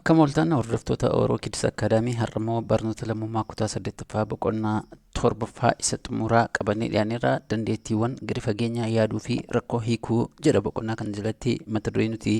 Akkam ooltan hordoftoota Oro Kids Academy, har'ammoo barnoota lammummaa kutaa saddeettaffaa boqonnaa torbaffaa isa xumuraa qabannee dhiyaanneerra. Dandeettiiwwan gadi fageenyaa yaaduu fi rakkoo hiikuu jedha. Boqonnaa kana jalatti mata duree nuti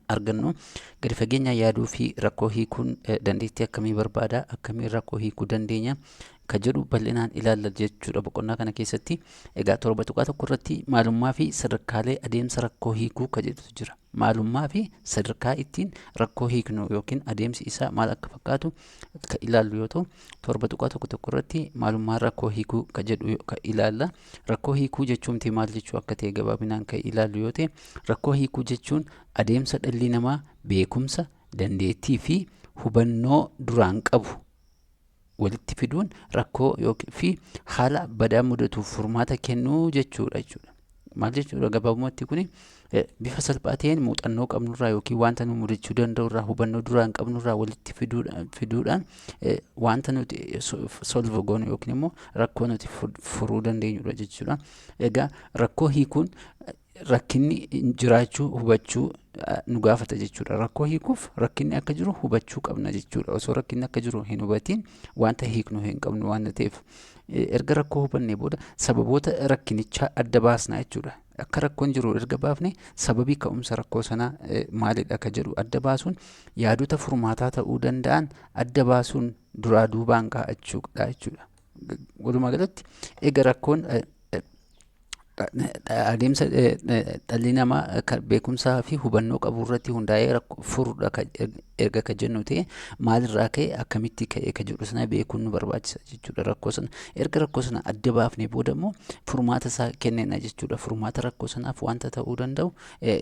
argannu, gadi fageenyaa yaaduu fi rakkoo hiikuun dandeettii akkamii barbaada, akkamiin rakkoo hiikuu dandeenya ka jedhu bal'inaan ilaalla jechuudha boqonnaa kana keessatti. Egaa 7.1 irratti maalummaa fi sadarkaalee adeemsa rakkoo hiikuu ka jedhutu jira. Maalummaa fi sadarkaa ittiin rakkoo hiiknu yookiin adeemsi isaa maal akka fakkaatu ka ilaallu yoo ta'u, 7.11 irratti maalummaa rakkoo hiikuu ka jedhu ka ilaalla. Rakkoo hiikuu jechuun maal jechuu akka ta'e gabaabinaan ka ilaallu yoo ta'e, rakkoo hiikuu jechuun adeemsa dhalli namaa beekumsa, dandeettii fi hubannoo duraan qabu walitti fiduun rakkoo fi haala badaa mudatuuf furmaata kennuu jechuudha. Maal jechuudha gabaabumatti kuni? Bifa salphaa ta'een muuxannoo qabnurraa yookiin wanta nu mudachuu danda'urraa, hubannoo duraan qabnurraa walitti fiduudhaan wanta nuti solve goonu yookiin immoo rakkoo nuti furuu dandeenyudha jechuudha. Egaa rakkoo hiikuun rakkinni jiraachuu hubachuu nu gaafata jechuudha. Rakkoo hiikuuf rakkinni akka jiru hubachuu qabna jechuudha. Osoo rakkinni akka jiru hin hubatiin wanta hiiknu hin qabnu waan ta'eef. Erga rakkoo hubannee booda sababoota rakkinichaa adda baasna jechuudha. Akka rakkoon jiru erga baafne, sababii ka'umsa rakkoo sanaa maalidha akka jedhu adda baasuun, yaadota furmaataa ta'uu danda'an adda baasuun duraa duubaan kaa'achuudha jechuudha. Walumaa galatti egaa rakkoon adeemsa dhalli namaa beekumsaa fi hubannoo qabu irratti hundaa'ee furuudha erga ka jennu ta'e, maalirraa ka'e, akkamitti ka'e ka jedhu sana beekuun nu barbaachisa jechuudha. Rakkoo sana erga rakkoo sana adda baafnee booda immoo furmaata isaa kennina jechuudha. Furmaata rakkoo sanaaf wanta ta'uu danda'u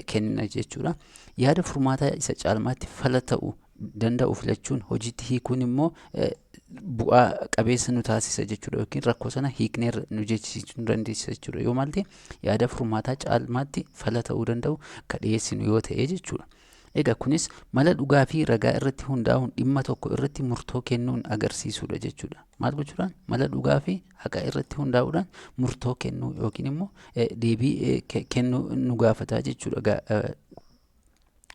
kennina jechuudha. Yaada furmaata isa caalmaatti fala ta'u danda'u filachuun hojiitti hiikuun immoo bu'aa qabeessa nu taasisa jechuudha, yookiin rakkoo sana hiiknee nu jechisiisuu nu dandeessisa jechuudha. Yoo maal ta'e, yaada furmaataa caalmaatti fala ta'uu danda'u ka dhiyeessinu yoo ta'e jechuudha. Egaa kunis mala dhugaa fi ragaa irratti hundaa'uun dhimma tokko irratti murtoo kennuun agarsiisudha jechuudha. Maal gochuudhaan? Mala dhugaa fi haqa irratti hundaa'uudhaan murtoo kennuu yookiin immoo deebii kennuu nu gaafata jechuudha.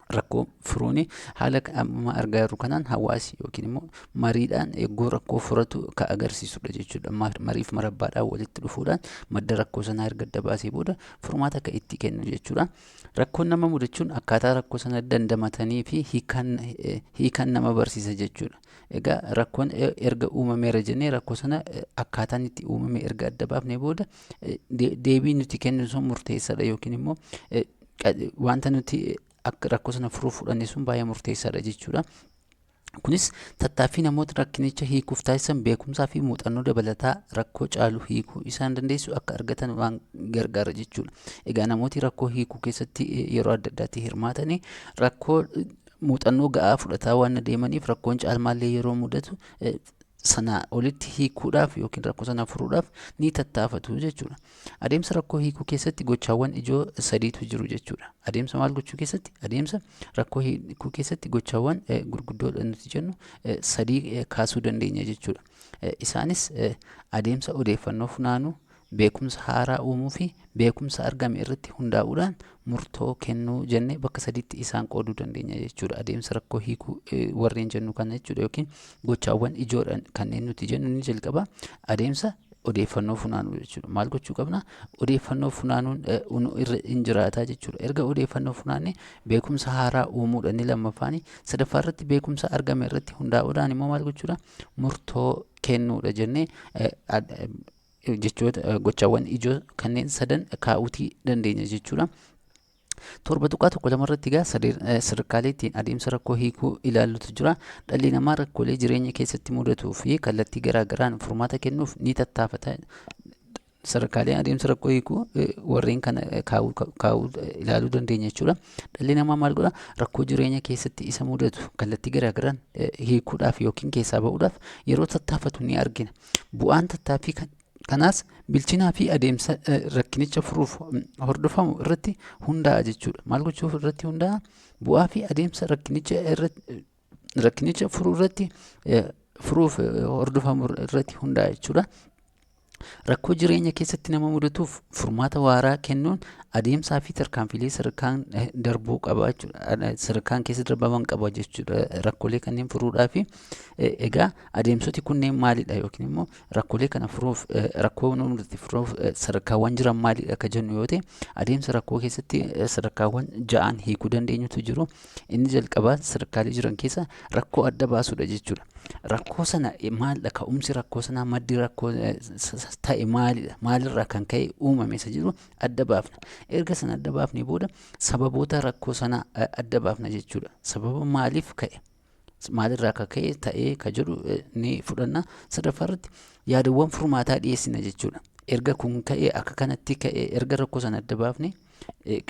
Rakkoo furuuni haala amma argaa jirru kanaan hawaasi yookiin immoo mariidhaan eeguu rakkoo furatu ka agarsiisudha jechuudha. Mariif marabbaadhaan walitti dhufuudhaan madda rakkoo sanaa erga adda baasee booda furmaata akka itti kennu jechuudha. Rakkoon nama mudachuun akkaataa rakkoo sana dandamatanii fi hiikan nama barsiisa jechuudha. Egaa rakkoon erga uumameera jennee, rakkoo sana akkaataan itti uumame erga adda baafnee booda deebii nuti kennu sun murteessaadha, yookiin immoo wanta nuti akka rakkoo sana furuuf fudhanne sun baay'ee murteessaadha jechuudha. Kunis tattaaffii namoota rakkinicha hiikuuf taasisan beekumsaa fi muuxannoo dabalataa rakkoo caalu hiikuu isaan dandeessu akka argatan waan gargaara jechuudha. Egaa namooti rakkoo hiikuu keessatti yeroo adda addaatti hirmaatanii rakkoo muuxannoo ga'aa fudhataa waan adeemaniif, rakkoon caalmaallee yeroo mudatu sanaa olitti hiikuudhaaf yookiin rakkoo sana furuudhaaf ni tattaafatu jechuudha. Adeemsa rakkoo hiikuu keessatti gochaawwan ijoo sadiitu jiru jechuudha. Adeemsa maal gochuu keessatti? Adeemsa rakkoo hiikuu keessatti gochaawwan gurguddoodha nuti jennu sadii kaasuu dandeenya jechuudha. Isaanis adeemsa odeeffannoo funaanuu, beekumsa haaraa uumuu fi beekumsa argame irratti hundaa'uudhaan murtoo kennuu jennee bakka sadiitti isaan qooduu dandeenya jechuudha. Adeemsa rakkoo hiikuu warreen jennu kana jechuudha, yookiin gochaawwan ijoodhaan kanneen nuti jennu ni jalqaba. Adeemsa odeeffannoo funaanuu jechuudha. Maal gochuu qabna? Odeeffannoo funaanuun irra hin jiraataa jechuudha. Erga odeeffannoo funaanne beekumsa haaraa uumuudha inni lammaffaani. Sadaffaa irratti beekumsa argame irratti hundaa'uudhaan immoo maal gochuudha? Murtoo kennuudha jennee jechoota gochaawwan ijoo kanneen sadan kaa'uutii dandeenya jechuudha. 7.12 irratti egaa sadarkaalee ittiin adeemsa rakkoo hiikuu ilaallutu jira. Dhalli namaa rakkoolee jireenya keessatti mudatuu fi kallattii garaa garaan furmaata kennuuf ni tattaafata. Sadarkaalee adeemsa rakkoo hiikuu warreen kana kaa'uu ilaaluu dandeenya jechuudha. Dhalli namaa maal godha? Rakkoo jireenya keessatti isa mudatu kallattii garaa garaan hiikuudhaaf yookiin keessaa ba'uudhaaf yeroo tattaafatu ni argina. Bu'aan tattaaffii kanaas bilchinaa fi adeemsa rakkinicha furuuf hordofamu irratti hundaa'a jechuudha. Maal gochuuf irratti hundaa'a? Bu'aa fi adeemsa rakkinicha furuu irratti furuuf hordofamu irratti hundaa'a jechuudha. Rakkoo jireenya keessatti nama mudatuuf furmaata waaraa kennuun adeemsaa fi tarkaanfilee sadarkaan darbuu qaba jechuudha. Sadarkaan keessa darbaman qaba jechuudha. Rakkoolee kanneen furuudhaa fi egaa adeemsoti kunneen maalidha yookiin immoo rakkoolee kana furuuf, rakkoo nu mudate furuuf sadarkaawwan jiran maalidha akka jennu yoo ta'e, adeemsa rakkoo keessatti sadarkaawwan 6n hiikuu dandeenyutu jiru. Inni jalqabaa sadarkaalee jiran keessa rakkoo adda baasuudha jechuudha. Rakkoo sana maalidha, ka'umsi rakkoo sanaa, maddi rakkoo ta'e maalidha, maalirraa kan ka'e uumame isa jedhu adda baafna. Erga sana adda baafnee booda sababoota rakkoo sanaa adda baafna jechuudha. Sababa maaliif ka'e, maalirraa akka ka'e ta'ee ka jedhu ni fudhanna. Sadaffaa irratti yaadawwan furmaataa dhiyeessina jechuudha. Erga kun ka'e, akka kanatti ka'e, erga rakkoo sana adda baafne,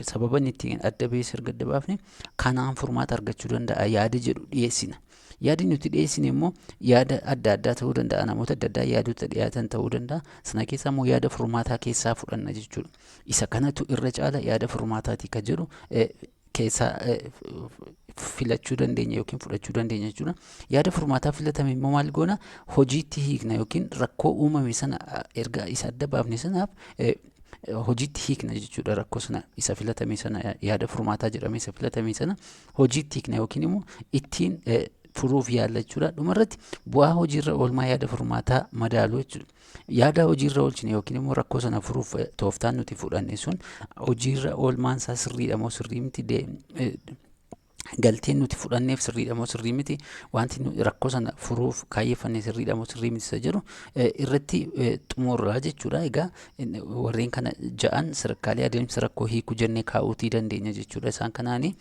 sababa inni ittiin adda ba'es erga adda baafne, kanaan furmaata argachuu danda'a yaada jedhu dhiyeessina. Yaadi nuti dhiyeessine immoo yaada adda addaa ta'uu danda'a. Namoota adda addaa yaadota dhiyaatan ta'uu danda'a. Sana keessaa immoo yaada furmaataa keessaa fudhanna jechuudha. Isa kanatu irra caala yaada furmaataati ka jedhu keessaa filachuu dandeenya yookiin fudhachuu dandeenya jechuudha. Yaada furmaataa filatame immoo maal goona? Hojiitti hiikna yookiin rakkoo uumame sana erga isa adda baafne sanaaf hojiitti hiikna jechuudha. Rakkoo sana isa filatame sana, yaada furmaataa jedhame isa filatame sana hojiitti hiikna yookiin immoo ittiin furuuf yaalla jechuudha. Dhumarratti bu'aa hojiirra oolmaa yaada furmaataa madaaluu jechuudha. Yaada hojiirra oolchine yookiin immoo rakkoo sana furuuf tooftaan nuti fudhanne sun hojiirra oolmaan isaa sirriidha moo sirrii miti, galteen nuti fudhanneef sirriidha moo sirrii miti, wanti rakkoo sana furuuf kaayyeffanne sirriidha moo sirrii miti isa jedhu irratti xumurraa jechuudha. Egaa warreen kana 6n sadarkaalee adeemsa rakkoo hiikuu jennee kaa'uutii dandeenya jechuudha. Isaan kanaani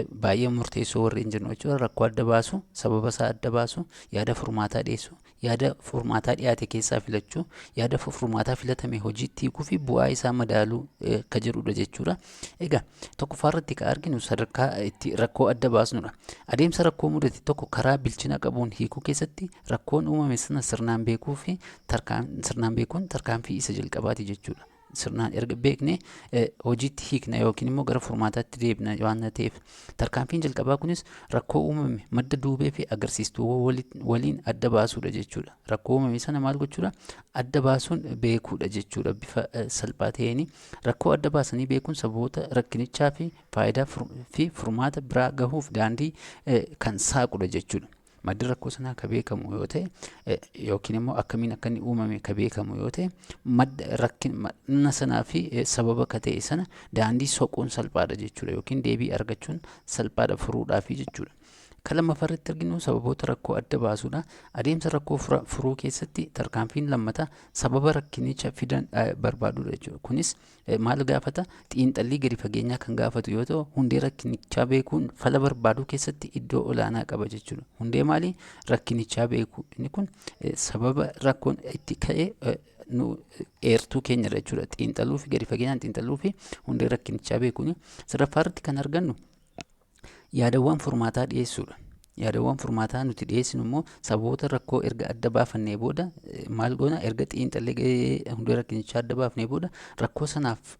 baay'ee murteessoo warreen jennu jechuudha. Rakkoo adda baasu, sababa isaa adda baasu, yaada furmaataa dhiyeessu, yaada furmaataa dhiyaate keessaa filachuu, yaada furmaataa filatame hojiitti hiikuu fi bu'aa isaa madaaluu ka jedhudha jechuudha. Egaa tokkoffaa irratti kan arginu sadarkaa itti rakkoo adda baasnudha. Adeemsa rakkoo mudate tokko karaa bilchina qabuun hiikuu keessatti rakkoon uumame sana sirnaan beekuu fi sirnaan beekuun tarkaanfii isa jalqabaati jechuudha. Sirnaan erga beekne hojiitti hiikna yookiin immoo gara furmaataatti deebina waan ta'eef, tarkaanfiin jalqabaa kunis rakkoo uumame madda duubee fi agarsiistuuwwan waliin adda baasuudha jechuudha. Rakkoo uumame sana maal gochuudha? Adda baasuun beekuudha jechuudha bifa salphaa ta'een. Rakkoo adda baasanii beekuun sababoota rakkinichaa fi faayidaa fi furmaata biraa gahuuf daandii kan saaqudha jechuudha. Maddi rakkoo sanaa ka beekamu yoo ta'e yookiin immoo akkamiin akka inni uumame ka beekamu yoo ta'e, madda rakkina sanaa fi sababa ka ta'e sana daandii soquun salphaadha jechuudha yookiin deebii argachuun salphaadha furuudhaafi jechuudha. Kan lammaffaa irratti arginu sababoota rakkoo adda baasuudha. Adeemsa rakkoo furuu keessatti tarkaanfiin lammataa sababa rakkinicha fidan barbaadudha jechuudha. Kunis maal gaafata? Xiinxallii gadi fageenyaa kan gaafatu yoo ta'u, hundee rakkinichaa beekuun fala barbaaduu keessatti iddoo olaanaa qaba jechuudha. Hundee maalii? Rakkinichaa beekuu. Inni kun sababa rakkoon itti ka'e nu eertuu keenyadha jechuudha. Xiinxaluu fi gadi fageenyaan xiinxaluu fi hundee rakkinichaa beekuun. Sadaffaa irratti kan argannu yaadawwan furmaataa dhiyeessuudha. Yaadawwan furmaataa nuti dhiyeessinu immoo sababoota rakkoo erga adda baafannee booda maal goona? Erga xiinxallee hundee rakkinichaa adda baafnee booda rakkoo sanaaf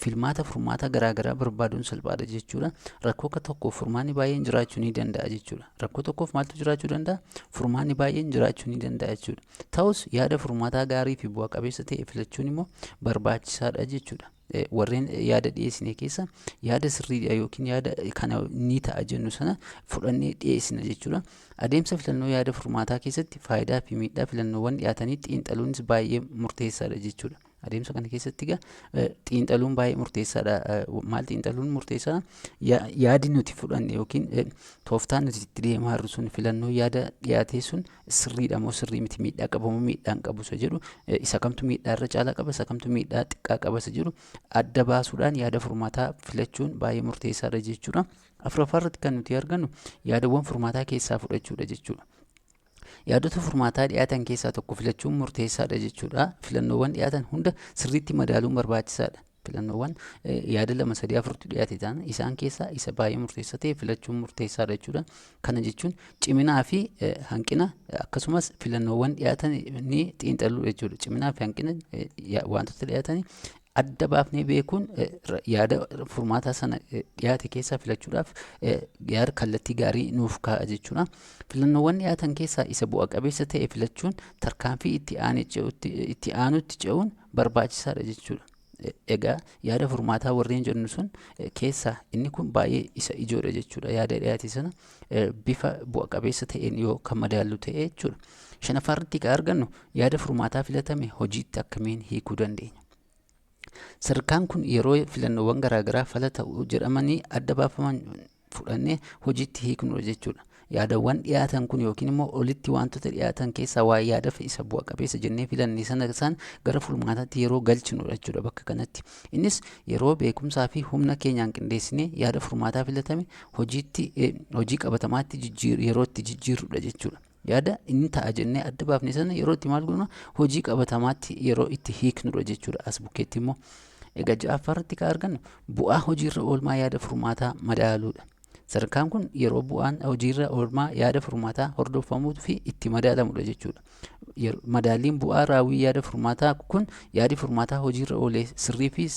filmaata furmaata garaagaraa barbaaduun salphaadha jechuudha. Rakkoo akka tokkoof furmaanni baay'een jiraachuu ni danda'a jechuudha. Rakkoo tokkoof maaltu jiraachuu danda'a? Furmaanni baay'een jiraachuu ni danda'a jechuudha. Ta'us yaada furmaataa gaarii fi bu'a qabeessa ta'e filachuun immoo barbaachisaadha jechuudha. Warreen yaada dhiyeessine keessa yaada sirriidha yookiin yaada kana ni ta'a jennu sana fudhannee dhiyeessina jechuudha. Adeemsa filannoo yaada furmaataa keessatti faayidaa fi miidhaa filannoowwan dhiyaatanii xiinxaluunis baay'ee murteessaadha jechuudha. Adeemsa kana keessatti egaa xiinxaluun baay'ee murteessaadha. Maal xiinxaluun murteessaadha? Yaadi nuti fudhanne yookiin tooftaan nuti itti deemaa jirru sun, filannoo yaada dhiyaatee sun sirriidha moo sirrii miti, miidhaa qaba moo miidhaa hin qabu isa jedhu, isa kamtu miidhaa irra caalaa qaba, isa kamtu miidhaa xiqqaa qaba isa jedhu adda baasuudhaan yaada furmaataa filachuun baay'ee murteessaadha jechuudha. Afuraffaa irratti kan nuti argannu yaadawwan furmaataa keessaa fudhachuudha jechuudha. Yaadota furmaataa dhiyaatan keessaa tokko filachuun murteessaadha jechuudha. Filannoowwan dhiyaatan hunda sirriitti madaaluun barbaachisaadha. Filannoowwan yaada lama, sadii, afurtu dhiyaate ta'an, isaan keessaa isa baay'ee murteessaa ta'e filachuun murteessaadha jechuudha. Kana jechuun ciminaa fi hanqina akkasumas filannoowwan dhiyaatan ni xiinxaluu jechuudha. Ciminaa fi hanqina wantoota dhiyaatan Adda baafnee beekuun yaada furmaataa sana dhiyaate keessaa filachuudhaaf yaada kallattii gaarii nuuf kaa'a jechuudha. Filannoowwan dhiyaatan keessaa isa bu'a qabeessa ta'e filachuun tarkaanfii itti aanutti ce'uun barbaachisaadha jechuudha. Egaa yaada furmaataa warreen jennu sun keessaa inni kun baay'ee isa ijoodha jechuudha. Yaada dhiyaate sana bifa bu'a qabeessa ta'een yoo kan madaallu ta'e jechuudha. Shanaffaa irratti kan argannu yaada furmaataa filatame hojiitti akkamiin hiikuu dandeenya? Sadarkaan kun yeroo filannoowwan garaagaraa fala ta'u jedhamanii adda baafaman fudhannee hojiitti hiiknudha jechuudha. Yaadawwan dhiyaatan kun yookiin immoo olitti wantoota dhiyaatan keessaa waa yaada isa bu'a qabeessa jennee filanne sana isaan gara furmaataatti yeroo galchinudha jechuudha bakka kanatti. Innis yeroo beekumsaa fi humna keenyaan qindeessinee yaada furmaataa filatame hojiitti hojii qabatamaatti yeroo itti jijjiirrudha jechuudha. Yaada inni ta'a jennee adda baafne sana yeroo itti maal goona, hojii qabatamaatti yeroo itti hiiknudha jechuudha as bukkeetti immoo. Egaa ja'affaa irratti kan argannu bu'aa hojiirra oolmaa yaada furmaataa madaaluudha. Sadarkaan kun yeroo bu'aan hojiirra oolmaa yaada furmaataa hordofamuu fi itti madaalamudha jechuudha. Madaalliin bu'aa raawwii yaada furmaataa kun yaadi furmaataa hojiirra oolee sirrii fi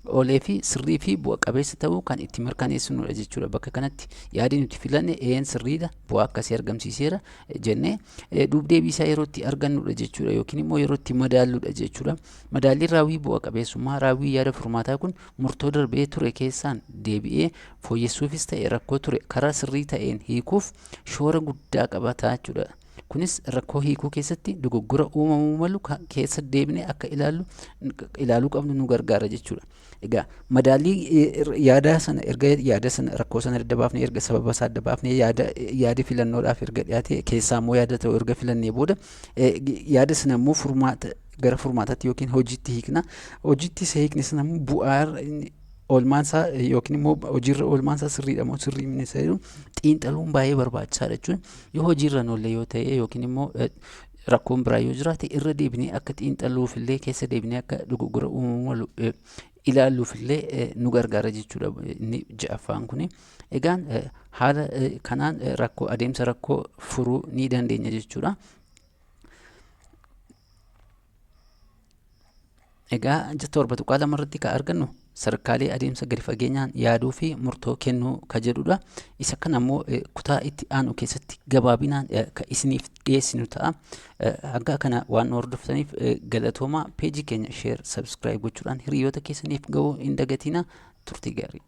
oolee fi sirrii fi bu'a qabeessa ta'uu kan itti mirkaneessinudha jechuudha. Bakka kanatti yaadi nuti filanne een sirriidha, bu'aa akkasii argamsiiseera jennee duub-deebii isaa yeroo itti argannudha jechuudha yookiin immoo yeroo itti madaalludha jechuudha. Madaalliin raawwii bu'a qabeessummaa raawwii yaada furmaataa kun murtoo darbee ture keessaan deebi'ee fooyyessuufis ta'e rakkoo ture karaa sirrii ta'een hiikuuf shoora guddaa qabata jechuudha. Kunis rakkoo hiikuu keessatti dogoggora uumamuu malu keessa deebinee akka ilaaluu qabnu nu gargaara jechuudha. Egaa madaallii yaada sana erga yaada sana rakkoo sana adda baafnee, erga sababa isaa adda baafnee, yaadi filannoodhaaf erga dhiyaate keessaa immoo yaada ta'u erga filannee booda yaada sana immoo furmaata gara furmaataatti yookiin hojiitti hiikna. Hojiitti isa hiikne sana immoo bu'aa oolmaan isaa yookiin immoo hojiirra oolmaan isaa sirriidha moo sirrii miti isa jedhu xiinxaluun baay'ee barbaachisaadha jechuun, yoo hojiirra hin oolle yoo ta'e yookiin immoo rakkoon biraa yoo jiraate irra deebinee akka xiinxaluuf illee, keessa deebinee akka dogoggora uumamuu malu ilaalluuf illee nu gargaara jechuudha inni ja'affaan kuni. Egaan haala kanaan rakkoo adeemsa rakkoo furuu ni dandeenya jechuudha. Egaa 7.2 irratti kan argannu sadarkaalee adeemsa gadi fageenyaan yaaduu fi murtoo kennuu ka jedhudha. Isa kana immoo kutaa itti aanu keessatti gabaabinaan kan isiniif dhiyeessinu ta'a. Hanga kana waan nu hordoftaniif galatoomaa. Peejii keenya share, subscribe gochuudhaan hiriyoota keessaniif ga'uu hin dagatinaa. Turtii gaarii.